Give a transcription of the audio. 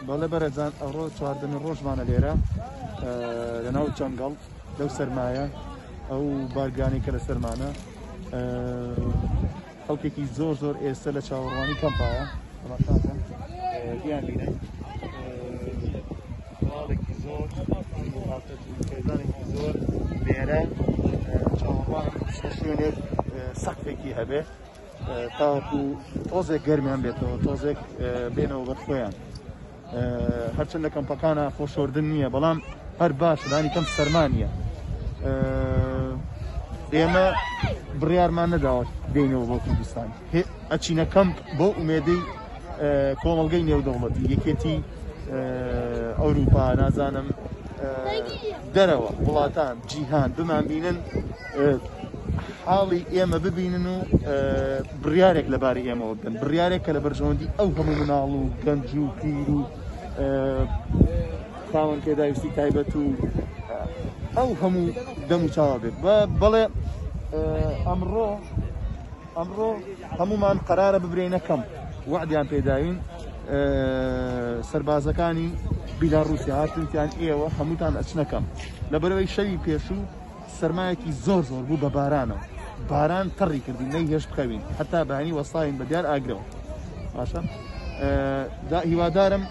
بەڵێ بەرەزان ئەوڕۆ چواردەمین ڕۆژمانە لێرە لەناو جەنگەڵ لەو سەرمایە ئەو بارگانی کە لە سەرمانە خەڵکێکی زۆر زۆر ئێستا لە چاوەڕوانی کەمپایە تەماشاکەن بیان بینن ماڵێکی زۆر خێزانێکی زۆر لێرە چاوەڕوان شوێنێک سەقفێکی هەبێ تاوەکو تۆزێک گەرمیان بێتەوە تۆزێک بێنەوە بەر خۆیان هەرچەند لە کەمپەکانە خۆشۆردن نییە بەڵام هەر باش لانی کەم سەرما نییە ئێمە بڕیارمان نەداوە بینەوە بۆ کوردستان ئەچینە کەمپ بۆ ئومێدەی کۆمەڵگەی نێودەوڵەتی یەکێتی ئەوروپا نازانم دەرەوە وڵاتان جیهان بمان بینن حاڵی ئێمە ببینن و بڕیارێک لەبارەی ئێمەوە بدەن بڕیارێک کە لە بەرژەوەندی ئەو هەموو مناڵ و گەنج و پیر و خاوەن پێداویستی تایبەت و ئەو هەموو دەم و چاوە بێت بەڵێ ئەمڕۆ ئەمڕۆ هەمومان قەرارە ببرێنە کەم وعدیان پێداوین سەربازەکانی بیلاڕوسیا هاتنتیان ئێوە هەمووتان ئەچنەکەم لەبەرەوەی شەوی پێشوو سەرمایەکی زۆر زۆر بوو بە بارانەوە باران تەڕی کردین نەی هێشت بخەوین هەتا بەیانی وەستاوین بە دیار ئاگرەوە باشە هیوادارم.